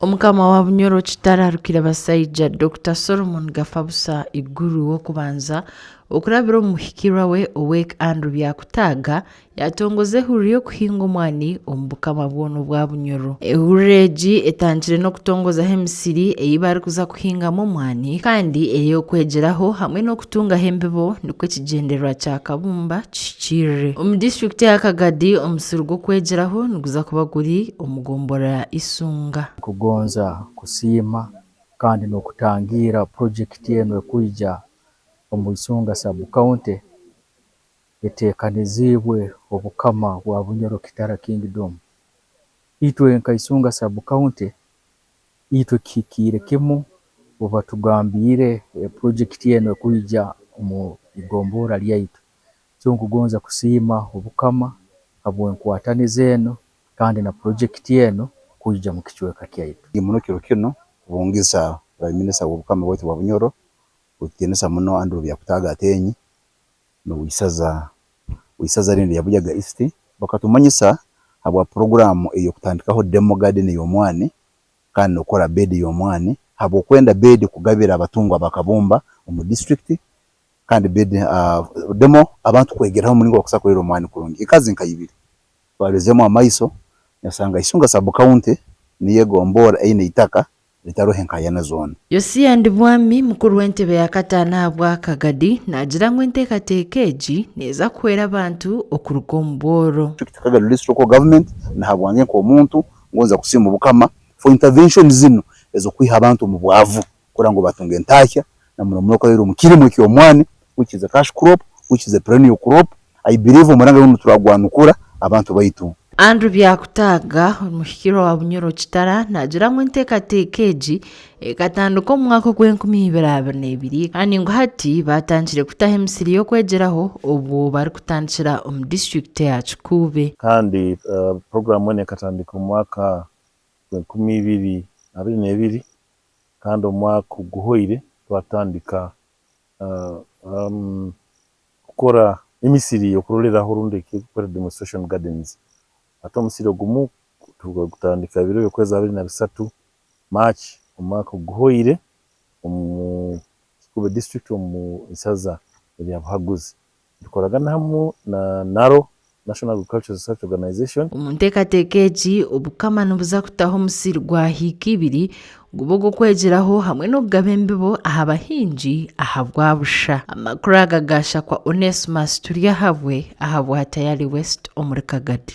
Omukama wa Bunyoro Kitara Rukirabasaija Dokita Solomon Gafabusa Iguru w'okubanza okurabira omu muhikirwa we Owek Andrew Byakutaaga yaatongoza ehururu y'okuhinga omwani omu bukama bwona obwa Bunyoro. Ehururu egi etandikire n'okutongozaho emisiri ei barikuza kuhingamu omwani kandi ey'okwegyeraho hamwe n'okutungaho embibo nikwo ekigyendererwa kya Kabumba kihikiirire. Omu disiturikiti eya Kagadi, omusiri gw'okwegyeraho niguza kuba guri omu gomborora ya Isunga. Nkugonza kusiima kandi n'okutangiira purojekiti enu ekwija omu Isunga Sub County eteekaniziibwe Obukama bwa Bunyoro Kitara Kingdom. Itwe nka Isunga Sub County itwe kihikiire kimu obu batugambiire purojekiti enu ekwija omu igomborra lyaitu. So nkugonza kusiima Obukama habw'enkwataniza enu kandi na purojekiti enu kwija mu kicweka kyaitu. Muno kiro kinu kubungiza Prime Minister w'Obukama bwaitu bwa Bunyoro, ow'ekitiinisa muno Andrew Byakutaaga Ateenyi n'oweisaza oweisaza rinu erya Buyaga East bakatumanyisa habwa puroguraamu ey'okutandikaho demo garden ey'omwani kandi n'okukora bed y'omwani habw'okwenda bed kugabira abatungwa ba Kabumba omu district kandi bed demo abantu kwegeraho omuringo bakusobola kurera omwani kurungi. Ekazi nka ibiri twarozemu amaiso yasanga Isunga sub county niyo egomborra eine eitaka ritaroho enkayana zoona. Yosia Ndibwami, mukuru w'entebe ya kataano ahabwa Kagadi, naagira ngu enteekateeka egi neeza kuhwera abantu okuruga omu bworo. District Kagadi District Local Government nahabwange nk'omuntu ngonza kusiima Obukama for intervention zinu ez'okwiha abantu omu bwavu kurora ngu batunga entahya na muno muno kurabira omu kirimo eky'omwani which is a cash crop, which is a perennial crop. I believe omuranga gunu turagwanukura abantu baitu. Andrew Byakutaaga, omuhikirwa wa Bunyoro Kitara naagira ngu enteekateeka egi ekatandika omu mwaka ogw'enkumi ibiri 22 kandi ngu hati baatandikire kutaho emisiri y'okwegyeraho obwo barikutandikira omu disiturikiti eya Kikuube. Kandi puroguraamu enu ekatandika omu mwaka gw'enkumi 2022 kandi omwaka oguhoire twatandika kukora emisiri y'okuroreraho rundi eky'okweta demonstration gardens. Hati omusiri ogumu tukagutandika ebiro by'okwezi 23 March omwaka oguhoire omu Kikuube district omu isaza erya Buhaguzi. Nitukoragana hamu na NARO, National Agricultural Research Organization. Omu nteekateeka egi, Obukama nibuza kutaho omusiri gwa hiika ibiri gube ogw'okwegyeraho hamwe n'okugaba embibo aha bahingi ahabwa busha. Amakuru aga gaashakwa Onesmus Turyahabwe ahabwa Tayali West omuri Kagadi.